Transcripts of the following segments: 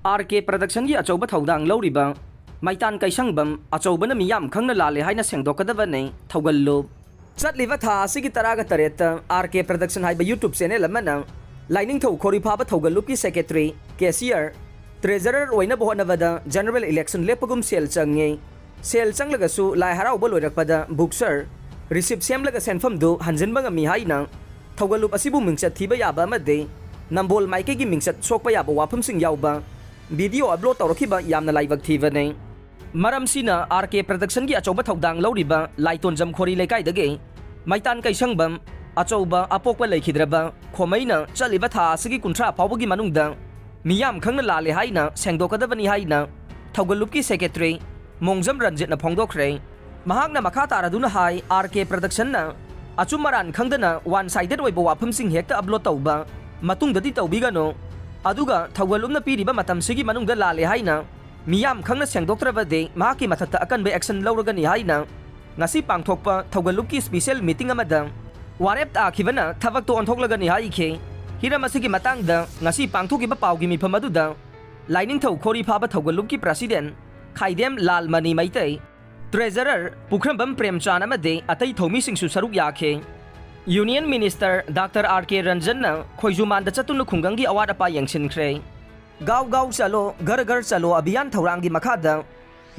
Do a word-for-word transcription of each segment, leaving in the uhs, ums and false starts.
R ꯀꯦ ꯄ꯭ꯔꯗꯛꯁꯟꯒꯤ ꯑꯆꯧꯕ ꯊꯧꯗꯥꯡ ꯂꯧꯔꯤꯕ ꯃꯩꯇꯥꯟ ꯀꯩꯁꯪꯕꯝ ꯑꯆꯧꯕꯅ ꯃꯤꯌꯥꯝ ꯈꯪꯅ ꯂꯥꯜꯂꯦ ꯍꯥꯏꯅ ꯁꯦꯡꯗꯣꯛꯀꯗꯕꯅꯦ꯫ ꯊꯧꯒꯜꯂꯨꯞ꯫ ꯆꯠꯂꯤꯕ ꯊꯥ ꯑꯁꯤꯒꯤ ꯇꯔꯥꯒ ꯇꯔꯦꯠꯇ ꯑꯥꯔ ꯀꯦ ꯄ꯭ꯔꯗꯛꯁꯟ ꯍꯥꯏꯕ YouTube ꯆꯦꯅꯦꯜ ꯑꯃꯅ ꯂꯥꯏꯅꯤꯡꯊꯧ ꯈꯣꯔꯤꯐꯥꯕ ꯊꯧꯒꯜꯂꯨꯞꯀꯤ ꯁꯦꯀ꯭ꯔꯦꯇꯔꯤ, ꯀꯦꯁꯤꯌꯔ, ꯇ꯭ꯔꯦꯖꯔꯔ ꯑꯣꯏꯅꯕ ꯍꯣꯠꯅꯕꯗ ꯖꯦꯅꯔꯦꯜ ꯏꯂꯦꯛꯁꯟ ꯂꯦꯞꯄꯒꯨꯝ ꯁꯦꯜ ꯆꯪꯉꯤ꯫ ꯁꯦꯜ ꯆꯪꯂꯒꯁꯨ ꯂꯥꯏ ꯍꯔꯥꯎꯕ ꯂꯣꯏꯔꯛꯄꯗ ꯕꯨꯛꯁꯔ, ꯔꯤꯁꯤꯞ ꯁꯦꯝꯂꯒ ꯁꯦꯟꯐꯝꯗꯨ ꯍꯟꯖꯤꯟꯕ ꯉꯝꯃꯤ ꯍꯥꯏꯅ ꯊꯧꯒꯜꯂꯨꯞ ꯑꯁꯤꯕꯨ ꯃꯤꯡꯆꯠ ꯊꯤꯕ ꯌꯥꯕ ꯑꯃꯗꯤ ꯅꯝꯕꯣꯜ ꯃꯥꯏꯀꯩꯒꯤ ꯃꯤꯡꯆꯠ ꯁꯣꯛꯄ ꯌꯥꯕ ꯋꯥꯐꯝꯁꯤꯡ ꯌꯥꯎꯕ ꯚꯤꯗꯤꯑꯣ ꯑꯞꯂꯣꯗ ꯇꯧꯔꯛꯈꯤꯕ ꯌꯥꯝꯅ ꯂꯥꯏꯕꯛ ꯊꯤꯕꯅꯤ꯫ ꯃꯔꯝꯁꯤꯅ ꯑꯥꯔ ꯀꯦ ꯄ꯭ꯔꯗꯛꯁꯟꯒꯤ ꯑꯆꯧꯕ ꯊꯧꯗꯥꯡ ꯂꯧꯔꯤꯕ ꯂꯥꯏꯇꯣꯟꯖꯝ ꯈꯣꯔꯤ ꯂꯩꯀꯥꯏꯗꯒꯤ ꯃꯩꯇꯥꯟ ꯀꯩꯁꯪꯕꯝ ꯑꯆꯧꯕ ꯑꯄꯣꯛꯄ ꯂꯩꯈꯤꯗ꯭ꯔꯕ ꯈꯣꯃꯩꯅ ꯆꯠꯂꯤꯕ ꯊꯥ ꯑꯁꯤꯒꯤ ꯀꯨꯟꯊ꯭ꯔꯥ ꯐꯥꯎꯕꯒꯤ ꯃꯅꯨꯡꯗ ꯃꯤꯌꯥꯝ ꯈꯪꯅ ꯂꯥꯜꯂꯦ ꯍꯥꯏꯅ ꯁꯦꯡꯗꯣꯛꯀꯗꯕꯅꯤ ꯍꯥꯏꯅ ꯊꯧꯒꯜꯂꯨꯞꯀꯤ ꯁꯦꯀ꯭ꯔꯦꯇꯔꯤ ꯃꯣꯡꯖꯝ ꯔꯟꯖꯤꯠꯅ ꯐꯣꯡꯗꯣꯛꯈ꯭ꯔꯦ꯫ ꯃꯍꯥꯛꯅ ꯃꯈꯥ ꯇꯥꯔꯗꯨꯅ ꯍꯥꯏ, ꯑꯥꯔ ꯀꯦ ꯄ꯭ꯔꯗꯛꯁꯟꯅ ꯑꯆꯨꯝ ꯑꯔꯥꯟ ꯈꯪꯗꯅ ꯋꯥꯟ ꯁꯥꯏꯗꯦꯗ ꯑꯣꯏꯕ ꯋꯥꯐꯝꯁꯤꯡ ꯍꯦꯛꯇ ꯑꯞꯂꯣꯗ ꯇꯧꯕ ꯃꯇꯨꯡꯗꯗꯤ ꯇꯧꯕꯤꯒꯅꯨ꯫ ꯑꯗꯨꯒ ꯊꯧꯒꯜꯂꯨꯞꯅ ꯄꯤꯔꯤꯕ ꯃꯇꯝꯁꯤꯒꯤ ꯃꯅꯨꯡꯗ ꯂꯥꯜꯂꯦ ꯍꯥꯏꯅ ꯃꯤꯌꯥꯝ ꯈꯪꯅ ꯁꯦꯡꯗꯣꯛꯇ꯭ꯔꯕꯗꯤ ꯃꯍꯥꯛꯀꯤ ꯃꯊꯛꯇ ꯑꯀꯟꯕ ꯑꯦꯛꯁꯟ ꯂꯧꯔꯒꯅꯤ ꯍꯥꯏꯅ ꯉꯁꯤ ꯄꯥꯡꯊꯣꯛꯄ ꯊꯧꯒꯜꯂꯨꯞꯀꯤ ꯁ꯭ꯄꯤꯁꯦꯜ ꯃꯤꯇꯤꯡ ꯑꯃꯗ ꯋꯥꯔꯦꯞ ꯇꯥꯈꯤꯕꯅ ꯊꯕꯛꯇ ꯑꯣꯟꯊꯣꯛꯂꯒꯅꯤ ꯍꯥꯏꯈꯤ꯫ ꯍꯤꯔꯝ ꯑꯁꯤꯒꯤ ꯃꯇꯥꯡꯗ ꯉꯁꯤ ꯄꯥꯡꯊꯣꯛꯈꯤꯕ ꯄꯥꯎꯒꯤ ꯃꯤꯐꯝ ꯑꯗꯨꯗ ꯂꯥꯏꯅꯤꯡꯊꯧ ꯈꯣꯔꯤ ꯐꯥꯕ ꯊꯧꯒꯜꯂꯨꯞꯀꯤ ꯄ꯭ꯔꯁꯤꯗꯦꯟ ꯈꯥꯏꯗꯦꯝ ꯂꯥꯜꯃꯅꯤ ꯃꯩꯇꯩ, ꯇ꯭ꯔꯦꯖꯔꯔ ꯄꯨꯈ꯭ꯔꯝꯕꯝ ꯄ꯭ꯔꯦꯝꯆꯥꯟ ꯑꯃꯗꯤ ꯑꯇꯩ ꯊꯧꯃꯤꯁꯤꯡꯁꯨ ꯁꯔꯨꯛ ꯌꯥꯈꯤ꯫ Union minister doctor R K ꯔꯟꯖꯟꯅ ꯈꯣꯏꯖꯨꯃꯥꯟꯗ ꯆꯠꯇꯨꯅ ꯈꯨꯡꯒꯪꯒꯤ ꯑꯋꯥꯠ ꯑꯄꯥ ꯌꯦꯡꯁꯤꯟꯈ꯭ꯔꯦ꯫ ꯒꯥꯎ ꯒꯥꯎ ꯆꯠꯂꯣ, ꯘꯔ ꯘꯔ ꯆꯠꯂꯣ ꯑꯚꯤꯌꯥꯟ ꯊꯧꯔꯥꯡꯒꯤ ꯃꯈꯥꯗ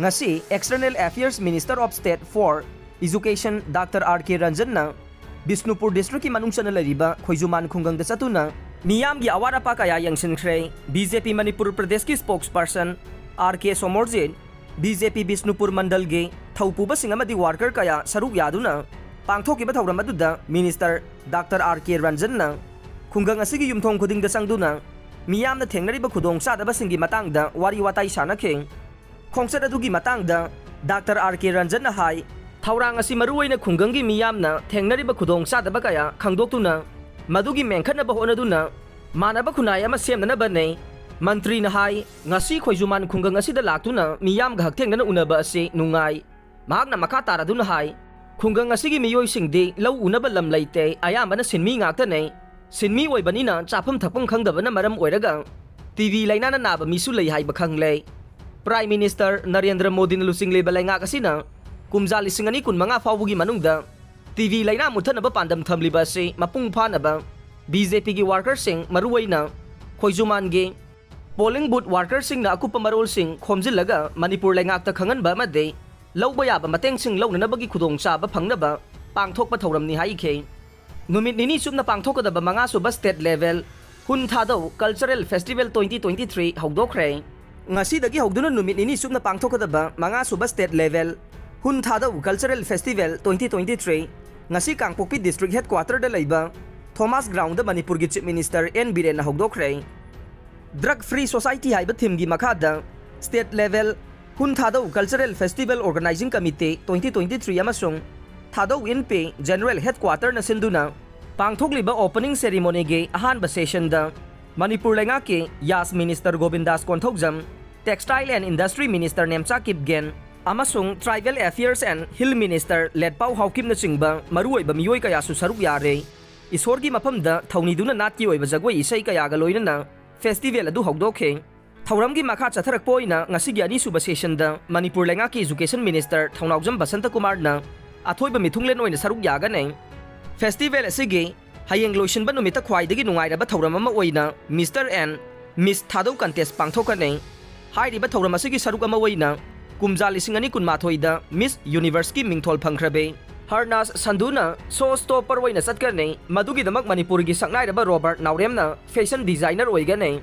ꯉꯁꯤ External Affairs Minister of State for Education doctor R K ꯔꯟꯖꯟꯅ ꯕꯤꯁꯅꯨꯄꯨꯔ ꯗꯤꯁꯇ꯭ꯔꯤꯛꯀꯤ ꯃꯅꯨꯡ ꯆꯟꯅ ꯂꯩꯔꯤꯕ ꯈꯣꯏꯖꯨꯃꯥꯟ ꯈꯨꯡꯒꯪꯗ ꯆꯠꯇꯨꯅ ꯃꯤꯌꯥꯝꯒꯤ ꯑꯋꯥꯠ ꯑꯄꯥ ꯀꯌꯥ ꯌꯦꯡꯁꯤꯟꯈ꯭ꯔꯦ꯫ ꯕꯤ ꯖꯦ ꯄꯤ ꯃꯅꯤꯄꯨꯔ ꯄ꯭ꯔꯗꯦꯁꯀꯤ ꯁ꯭ꯄꯣꯛꯁ ꯄꯔꯁꯟ ꯑꯥꯔ ꯀꯦ ꯁꯣꯃꯣꯔꯖꯤꯠ, ꯕꯤ ꯖꯦ ꯄꯤ ꯕꯤꯁꯅꯨꯄꯨꯔ ꯃꯟꯗꯜꯒꯤ ꯊꯧꯄꯨꯕꯁꯤꯡ ꯑꯃꯗꯤ ꯋꯥꯔꯀꯔ ꯀꯌꯥ ꯁꯔꯨꯛ ꯌꯥꯗꯨꯅ ꯄꯥꯡꯊꯣꯛꯈꯤꯕ ꯊꯧꯔꯝ ꯑꯗꯨꯗ ꯃꯤꯅꯤꯁꯇꯔ ꯗꯥꯛꯇꯔ ꯑꯥꯔ ꯀꯦ ꯔꯟꯖꯟꯅ ꯈꯨꯡꯒꯪ ꯑꯁꯤꯒꯤ ꯌꯨꯝꯊꯣꯡ ꯈꯨꯗꯤꯡꯗ ꯆꯪꯗꯨꯅ ꯃꯤꯌꯥꯝꯅ ꯊꯦꯡꯅꯔꯤꯕ ꯈꯨꯗꯣꯡꯆꯥꯗꯕꯁꯤꯡꯒꯤ ꯃꯇꯥꯡꯗ ꯋꯥꯔꯤ ꯋꯥꯇꯥꯏ ꯁꯥꯟꯅꯈꯤ꯫ ꯈꯣꯡꯆꯠ ꯑꯗꯨꯒꯤ ꯃꯇꯥꯡꯗ ꯗꯥꯛꯇꯔ ꯑꯥꯔ ꯀꯦ ꯔꯟꯖꯟꯅ ꯍꯥꯏ, ꯊꯧꯔꯥꯡ ꯑꯁꯤ ꯃꯔꯨꯑꯣꯏꯅ ꯈꯨꯡꯒꯪꯒꯤ ꯃꯤꯌꯥꯝꯅ ꯊꯦꯡꯅꯔꯤꯕ ꯈꯨꯗꯣꯡꯆꯥꯗꯕ ꯀꯌꯥ ꯈꯪꯗꯣꯛꯇꯨꯅ ꯃꯗꯨꯒꯤ ꯃꯦꯟꯈꯠꯅꯕ ꯍꯣꯠꯅꯗꯨꯅ ꯃꯥꯟꯅꯕ ꯈꯨꯟꯅꯥꯏ ꯑꯃ ꯁꯦꯝꯅꯅꯕꯅꯤ꯫ ꯃꯟꯇ꯭ꯔꯤꯅ ꯍꯥꯏ, ꯉꯁꯤ ꯈꯣꯏꯖꯨꯃꯥꯟ ꯈꯨꯡꯒꯪ ꯑꯁꯤꯗ ꯂꯥꯛꯇꯨꯅ ꯃꯤꯌꯥꯝꯒ ꯍꯛꯊꯦꯡꯅꯅ ꯎꯅꯕ ꯑꯁꯤ ꯅꯨꯡꯉꯥꯏ꯫ ꯃꯍꯥꯛꯅ ꯃꯈꯥ ꯇꯥꯔꯗꯨꯅ ꯍꯥꯏ, ꯈꯨꯡꯒꯪ ꯑꯁꯤꯒꯤ ꯃꯤꯑꯣꯏꯁꯤꯡꯗꯤ ꯂꯧ ꯎꯅꯕ ꯂꯝ ꯂꯩꯇꯦ, ꯑꯌꯥꯝꯕꯅ ꯁꯤꯟꯃꯤ ꯉꯥꯛꯇꯅꯦ꯫ ꯁꯤꯟꯃꯤ ꯑꯣꯏꯕꯅꯤꯅ ꯆꯥꯐꯝ ꯊꯛꯐꯝ ꯈꯪꯗꯕꯅ ꯃꯔꯝ ꯑꯣꯏꯔꯒ ꯇꯤ ꯕꯤ ꯂꯥꯏꯅꯥꯅ ꯅꯥꯕ ꯃꯤꯁꯨ ꯂꯩ ꯍꯥꯏꯕ ꯈꯪꯂꯦ꯫ Prime Minister ꯅꯔꯦꯟꯗ꯭ꯔ ꯃꯣꯗꯤꯅ ꯂꯨꯆꯤꯡꯂꯤꯕ ꯂꯩꯉꯥꯛ ꯑꯁꯤꯅ ꯀꯨꯝꯖꯥ ꯂꯤꯁꯤꯡ ꯑꯅꯤ ꯀꯨꯟꯃꯉꯥ ꯐꯥꯎꯕꯒꯤ ꯃꯅꯨꯡꯗ ꯇꯤ ꯕꯤ ꯂꯥꯏꯅꯥ ꯃꯨꯠꯊꯅꯕ ꯄꯥꯟꯗꯝ ꯊꯝꯂꯤꯕ ꯑꯁꯤ ꯃꯄꯨꯡ ꯐꯥꯅꯕ ꯕꯤ ꯖꯦ ꯄꯤꯒꯤ workerꯁꯤꯡ, ꯃꯔꯨꯑꯣꯏꯅ ꯈꯣꯏꯖꯨꯃꯥꯟꯒꯤ polling booth workerꯁꯤꯡꯅ ꯑꯀꯨꯞꯄ ꯃꯔꯣꯜꯁꯤꯡ ꯈꯣꯝꯖꯤꯜꯂꯒ ꯃꯅꯤꯄꯨꯔ ꯂꯩꯉꯥꯛꯇ ꯈꯪꯍꯟꯕ ꯑꯃꯗꯤ ꯂꯧꯕ ꯌꯥꯕ ꯃꯇꯦꯡꯁꯤꯡ ꯂꯧꯅꯅꯕꯒꯤ ꯈꯨꯗꯣꯡꯆꯥꯕ ꯐꯪꯅꯕ ꯄꯥꯡꯊꯣꯛꯄ ꯊꯧꯔꯝꯅꯤ ꯍꯥꯏꯈꯤ꯫ ꯅꯨꯃꯤꯠ ꯅꯤꯅꯤ ꯆꯨꯞꯅ ꯄꯥꯡꯊꯣꯛꯀꯗꯕ ꯃꯉꯥꯁꯨꯕ State Level ꯍꯨꯟ ꯊꯥꯗꯧ Cultural Festival twenty twenty-three ꯍꯧꯗꯣꯛꯈ꯭ꯔꯦ꯫ ꯉꯁꯤꯗꯒꯤ ꯍꯧꯗꯨꯅ ꯅꯨꯃꯤꯠ ꯅꯤꯅꯤ ꯆꯨꯞꯅ ꯄꯥꯡꯊꯣꯛꯀꯗꯕ ꯃꯉꯥꯁꯨꯕ State Level ꯍꯨꯟ ꯊꯥꯗꯧ Cultural Festival twenty twenty-three ꯉꯁꯤ ꯀꯥꯡꯄꯣꯛꯄꯤ District Headquarterꯗ ꯂꯩꯕ Thomas Groundꯗ ꯃꯅꯤꯄꯨꯔꯒꯤ Chief Minister ꯑꯦꯟ ꯕꯤꯔꯦꯟꯅ ꯍꯧꯗꯣꯛꯈ꯭ꯔꯦ꯫ Drug Free Society ꯍꯥꯏꯕ themeꯒꯤ ꯃꯈꯥꯗ State Level ꯍꯨꯟ ꯊꯥꯗꯧ Cultural Festival Organizing Committee twenty twenty-three ꯑꯃꯁꯨꯡ ꯊꯥꯗꯧ ꯏꯟ ꯄꯦ General Headquarterꯅ ꯁꯤꯟꯗꯨꯅ ꯄꯥꯡꯊꯣꯛꯂꯤꯕ opening ceremonyꯒꯤ ꯑꯍꯥꯟꯕ sessionꯗ ꯃꯅꯤꯄꯨꯔ ꯂꯩꯉꯥꯛꯀꯤ ꯌꯥꯁ Minister ꯒꯣꯕꯤꯟꯗꯥꯁ Konthoujam, Textile and Industry Minister Nemcha Kipgen ꯑꯃꯁꯨꯡ Tribal Affairs and Hill Minister ꯂꯦꯠꯄꯥꯎ ꯍꯥꯎꯀꯤꯞꯅꯆꯤꯡꯕ ꯃꯔꯨꯑꯣꯏꯕ ꯃꯤꯑꯣꯏ ꯀꯌꯥꯁꯨ ꯁꯔꯨꯛ ꯌꯥꯔꯦ꯫ ꯏꯁꯣꯔꯒꯤ ꯃꯐꯝꯗ ꯊꯧꯅꯤꯗꯨꯅ ꯅꯥꯠꯀꯤ ꯑꯣꯏꯕ ꯖꯒꯣꯏ ꯏꯁꯩ ꯀꯌꯥꯒ ꯂꯣꯏꯅꯅ festival ꯑꯗꯨ ꯍꯧꯗꯣꯛꯈꯤ꯫ ꯊꯧꯔꯝꯒꯤ ꯃꯈꯥ ꯆꯠꯊꯔꯛꯄ ꯑꯣꯏꯅ ꯉꯁꯤꯒꯤ ꯑꯅꯤꯁꯨꯕ sessionꯗ ꯃꯅꯤꯄꯨꯔ ꯂꯩꯉꯥꯛꯀꯤ Education Minister ꯊꯧꯅꯥꯎꯖꯝ ꯕꯁꯟꯇ ꯀꯨꯃꯥꯔꯅ ꯑꯊꯣꯏꯕ ꯃꯤꯊꯨꯡꯂꯦꯟ ꯑꯣꯏꯅ ꯁꯔꯨꯛ ꯌꯥꯒꯅꯤ꯫ Festival ꯑꯁꯤꯒꯤ ꯍꯌꯦꯡ ꯂꯣꯏꯁꯤꯟꯕ ꯅꯨꯃꯤꯠꯇ ꯈ꯭ꯋꯥꯏꯗꯒꯤ ꯅꯨꯡꯉꯥꯏꯔꯕ ꯊꯧꯔꯝ ꯑꯃ ꯑꯣꯏꯅ Mister and Miss Thadou contest ꯄꯥꯡꯊꯣꯛꯀꯅꯤ꯫ ꯍꯥꯏꯔꯤꯕ ꯊꯧꯔꯝ ꯑꯁꯤꯒꯤ ꯁꯔꯨꯛ ꯑꯃ ꯑꯣꯏꯅ ꯀꯨꯝꯖꯥ ꯂꯤꯁꯤꯡ ꯑꯅꯤ ꯀꯨꯟꯃꯥꯊꯣꯏꯗ Miss Universeꯀꯤ ꯃꯤꯡꯊꯣꯜ ꯐꯪꯈ꯭ꯔꯕꯤ ꯍꯔꯅꯥꯁ ꯁꯟꯙꯨꯅ show stopper ꯑꯣꯏꯅ ꯆꯠꯀꯅꯤ꯫ ꯃꯗꯨꯒꯤꯗꯃꯛ ꯃꯅꯤꯄꯨꯔꯒꯤ ꯁꯛꯅꯥꯏꯔꯕ ꯔꯣꯕꯥꯔꯠ ꯅꯥꯎꯔꯦꯝꯅ fashion designer ꯑꯣꯏꯒꯅꯤ꯫